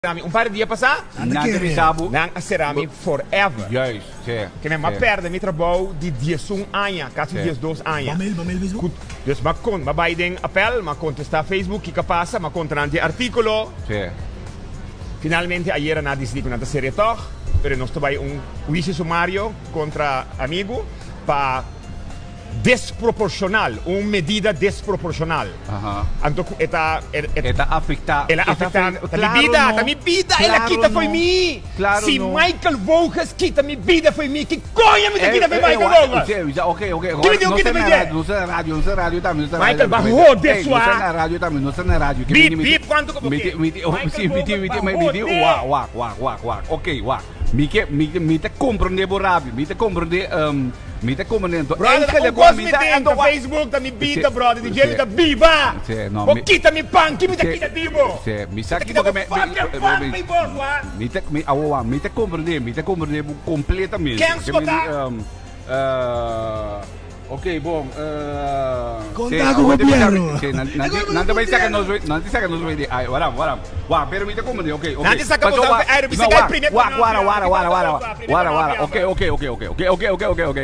Mi un par di dia pasá. Nan ta bisa bo. Nan a sera mi forever. Juist, sí. Ke men m'a pèrdè mi trabou di diesun aña, kasi diesdos aña. Bo mail, bo mail Facebook? Ku, dus m'a kon, m'a bai den apèl, m'a kontestá Facebook kiko a pasa, m'a konta nan di e artíkulo. Sí. Finalmente ayera nan a disidí ku nan ta ser'é tòg, pero nos ta bai un huisio sumario kontra amigu pa. Desproporshonal, un medida desproporshonal. Anto ku e ta. E ta afektá. El a afektá. Ta mi bida, ta mi bida el a kita fo'i mi. Si Michael Voges kita mi bida fo'i mi, ki koño mi ta kita fo'i Michael Voges? Ok, ok. Ki mi tin ku kita fo'i dje? Nos ta na radio, nos ta na radio tambe. Michael, ba hode sua. Nos ta na radio tambe, nos ta na radio. Bip, bip, kuantu ku bo ke? Michael Voges, ba hode. Wak, wak, wak, wak, wak. Ok, wak. Mi ke, mi, mi ta komprondé bo rabia, mi ta komprondé, um, mi ta komprondé. Anto, Brother, eigenlijk un kos mi mi ta, tin, anto ta wa- Facebook, ta mi bida, Sí, brother, di dje mi sí. ta biba. Sí, no, Bo mi- kita mi pan, ki mi ta Sí, kita di bo? sí, mi sa Mi ta ki kita bo bo ke me- fucking mi- pan, mi- mi bos, wa. Mi ta, mi, awo wa, mi ta komprondé, mi ta komprondé bo kompletamente. Kens Ke bo mi ta? di, um, eh, Ok, bon. Konta ku gobierno. Nan ta bai saka nos nan ta saka nos bai di ai wara wara. Wa, pero mi ta komprende, ok, ok. Nan ta saka boso aire, bisa kai primer Wak, wara, wara, wara, wara, wara, wara, ok, ok, ok, ok, ok, ok, ok, ok, ok.